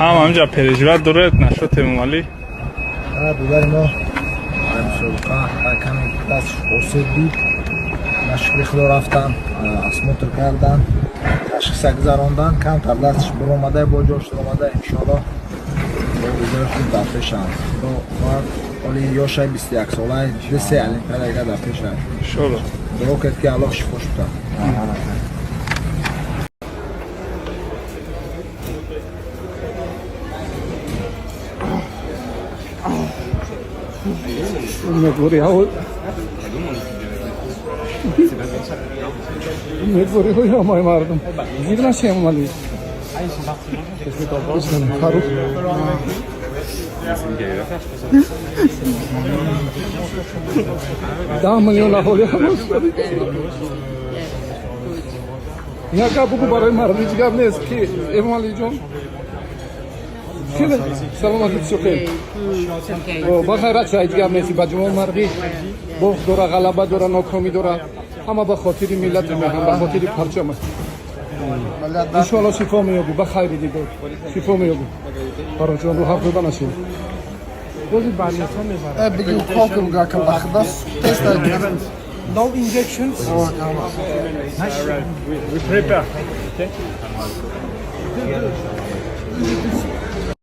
Ҳам ҳамҷа переживать доред насчёт Эмомалӣ? Додари мо мусобиқа каме дастш осеб дид. На шукри Худо, рафтан, осмотр кардан, ташхиса гузарондан, камтар дастш биромада, бо ҷош омада. Иншоалло, бо рӯзои хуб дар пешанд. Худо хоҳад, ҳоли ёшай, 21 солай, ду се олимпиада дар пешай. Иншоалло. Дуо кард, ки Аллоҳ шифош бутад. Умедвориҳо, умедвориҳои ҳамаи мардум зир наши, Эмомалӣ. Фарух, 10 миллион аҳоли ҳамос. Як гап бугу барои мардум, ҳеҷ гап нест, ки Эмомалиҷон, хеле саломатӣ, всё хел. Ба хайрат ша, ҳеҷ гап нест. Ба ҷумол мардӣ бохт дора, ғалаба дора, нокомӣ дора, ҳама ба хотири миллати меҳан, ба хотири парчам аст. Иншоалло, шифо меёбӣ, ба хайри дидор, шифо меёбӣ, Фарроҳҷон, рӯ ҳақ дода нашед. Бигӯ кокм гакам бахда теста. No injections. We prepare. Okay?